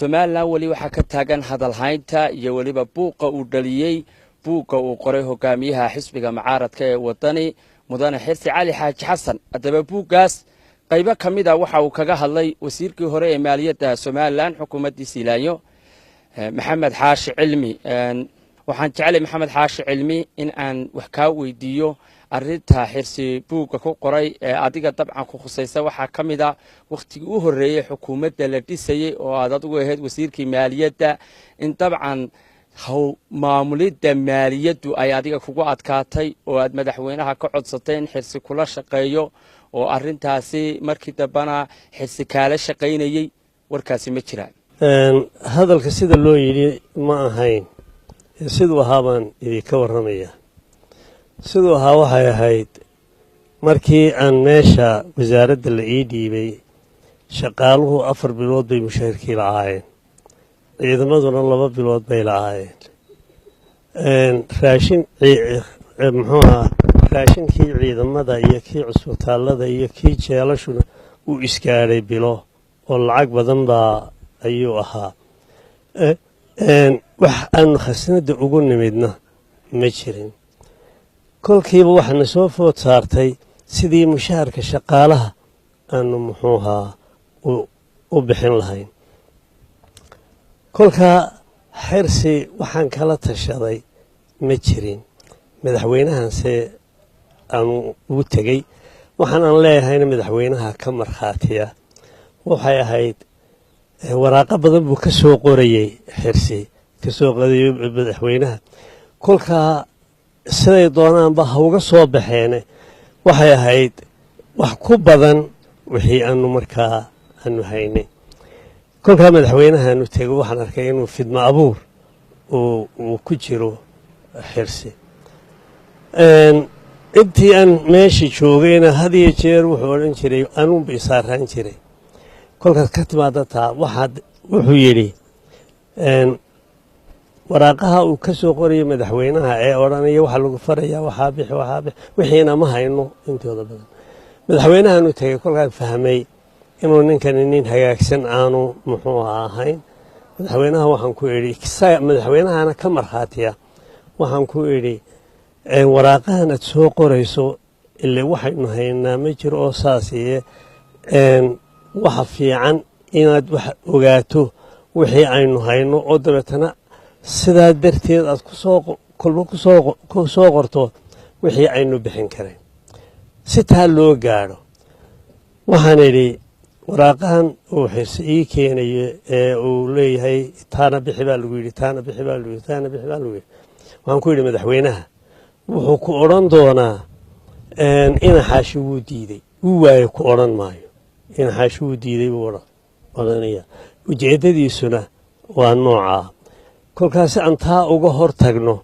Somalilan weli waxaa ka taagan hadalhaynta iyo weliba buuqa uu dhaliyey buugga uu qoray hogaamiyaha xisbiga mucaaradka ee Wadani, Mudane Xirsi Cali Xaaji Xasan. Haddaba buuggaas qaybo ka mid a waxa uu kaga hadlay wasiirkii hore ee maaliyadda Somalilan xukuumaddii Siilaanyo, Maxamed Xaashi Cilmi. Waxaan jeclay, Maxamed Xaashi Cilmi, in aan wax kaa weydiiyo arinta Xirsi buugga ku qoray ee adiga dabcan ku khusaysa. Waxaa ka mid a wakhtigii u horreeyey xukuumadda la dhisayey oo aad adigu ahayd wasiirkii maaliyadda in dabcan haw maamulidda maaliyaddu ay adiga kugu adkaatay oo aad madaxweynaha ka codsatay in Xirsi kula shaqeeyo, oo arintaasi markii dambena Xirsi kaala shaqaynayey. Warkaasi ma jiraan? Hadalka sida loo yidhi ma ahayn, siduu ahaa baan idinka warramaya. Siduu ahaa waxay ahayd, markii aan meesha wasaaradda la ii dhiibay, shaqaaluhu 4 bilood bay mushaharkii la'aayeen, ciidamaduna 2 bilood bay la'aayeen. Raashin, muxuu ahaa, raashinkii ciidamada iyo kii cusbitaallada iyo kii jeelashuna uu isgaadhay bilo oo lacag badan baa ayuu ahaa. Wax aanu khasnadda ugu nimidna ma jirin. Kolkiiba waxaana soo food saartay sidii mushaharka shaqaalaha aanu, muxuu ahaa, u bixin lahayn. Kolkaa Xirsi waxaan kala tashaday ma jirin. Madaxweynahanse aanu ugu tegey. Waxaan aan leeyahayna madaxweynaha ka markhaatiya. Waxay ahayd waraaqo badan buu ka soo qorayey Xirsi, ka soo qorayay madaxweynaha. Kolkaa siday doonaanba ha uga soo baxeene, waxay ahayd wax ku badan wixii aanu markaa aanu haynay. Kolkaa madaxweynahaanu tego, waxaan arkay inuu fidmo abuur uu ku jiro Xirsi. Intii aan meesha joogayna had iyo jeer wuxuu odhan jiray anuunba isaaraan jiray. Kolkaad ka timaada taa, waxaad wuxuu yidhi waraaqaha uu ka soo qorayo madaxweynaha ee odhanaya waxaa lagu farayaa waxaa bixi, waxaa bixi, wixiina ma hayno intooda badan. Madaxweynahaanu tegey. Kolkaan fahmay inuu ninkani nin hagaagsan aanu, muxuu ahayn, madaxweynaha waxaan ku idhi, madaxweynahana ka markhaatiya, waxaan ku idhi, "Waraaqahan aad soo qorayso ile waxaynu haynaa ma jiro oo saasiye. Waxa fiican inaad wax ogaato wixii aynu hayno oo dabeetana sidaa darteed aad kusoo kolba ku soo qorto wixii aynu bixin karayn si taa loo gaadho." Waxaan idhi, waraaqahan uu Xirsi ii keenayo ee uu leeyahay taana bixi baa lagu yidhi, taana bixi baa lagu yidhi, taana bixi baa lagu yidhi, waxaan ku yidhi, madaxweynaha wuxuu ku odhan doonaa ina Xaashi wuu diidey, wuu waaye ku odhan maayo, ina Xaashi wuu diiday buu odhanaya. Ujeeddadiisuna waa noocaa. Kolkaasi aan taa uga hor tagno,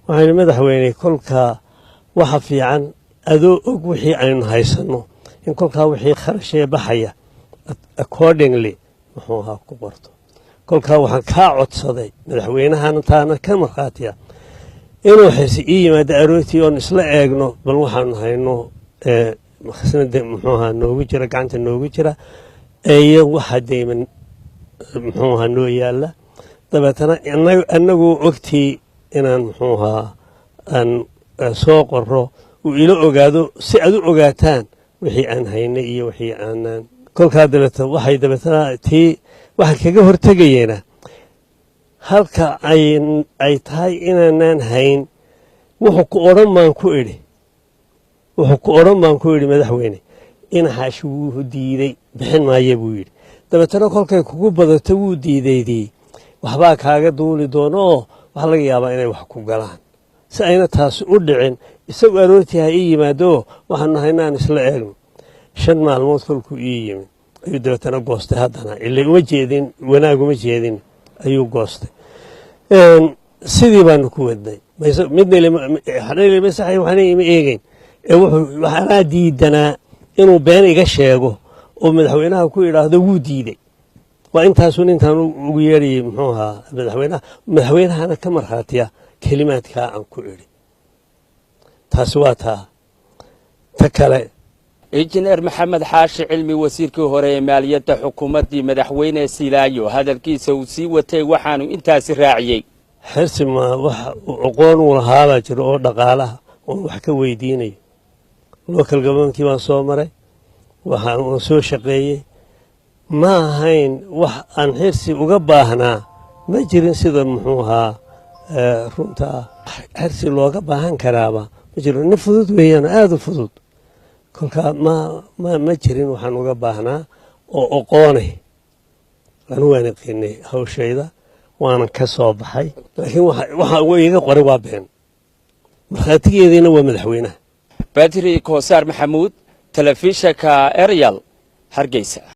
waxaynu, madaxweyne, kolkaa waxa fiican adoo og wixii aynu haysanno in kolkaa wixii kharashee baxaya accordingly, muxuu ahaa, ku qorto. Kolkaa waxaan kaa codsaday, madaxweynahana taana ka markhaatiya, inuu Xirsi ii yimaado aroortii oon isla eegno bal waxaanu hayno khasnada, muxuu ahaa, noogu jira, gacanta noogu jira iyo waxa deyman, muxuu ahaa, noo yaalla. Dabeetana annagu ogtii inaan, muxuu ahaa, aan soo qoro uu ila ogaado si aad u ogaataan wixii aan haynay iyo wixii aanaan. Kolkaa dabeeta waxay dabeetana tii waxaan kaga hortegayeena halka ay tahay inaanaan hayn. Wuxuu ku odhan baan ku idhi, wuxuu ku odhan baan ku idhi, madaxweyne, ina Xaashi wuu diiday, bixin maayo buu yidhi. Dabeetana kolkay kugu badato wuu diidaydii, waxbaa kaaga duuli doono oo waxaa laga yaabaa inay wax ku galaan. Si ayna taasi u dhicin, isagu aroortii ha ii yimaado, waxaanu haynaan isla eegno. 5 maalmood kolkuu ii yimid ayuu dabeetana goostay. Haddana ile uma jeedin wanaag, uma jeedin, ayuu goostay. Sidii baanu ku wadnay. Midna waxna ima eegeyn ee waxaanaa diidanaa inuu been iga sheego oo madaxweynaha ku idhaahdo wuu diiday. Waa intaasuu ninkan ugu yeerayay, muxuu ahaa, madaxweynaha. Madaxweynahana ka markhaatiya kelimaadkaa aan ku idhi. Taasi waa taa. Ta kale Injineer Maxamed Xaashi Cilmi, wasiirkii hore ee maaliyadda xukuumaddii madaxweyne Silaayo, hadalkiisa uu sii watay waxaanu intaasi raaciyey: Xirsi ma wax aqoon uu lahaabaa jiro oo dhaqaalaha oon wax ka weydiinayo? Local governmentkii baan soo maray, waxaan uun soo shaqeeyey. Ma ahayn wax aan Xirsi uga baahnaa, ma jirin. Sida muxuu ahaa runta ah, Xirsi looga baahan karaaba ma jiro. Nin fudud weeyaan, aada u fudud. Kolkaa ma jirin waxaan uga baahnaa oo oqoonay. Anu waan iqiinay hawshayda, waanan ka soo baxay. Laakiin waxa uu iga qoray waa been, markhaatigeediina waa madaxweynaha. Badri Koosaar Maxamuud, telefishanka Eryal, Hargeysa.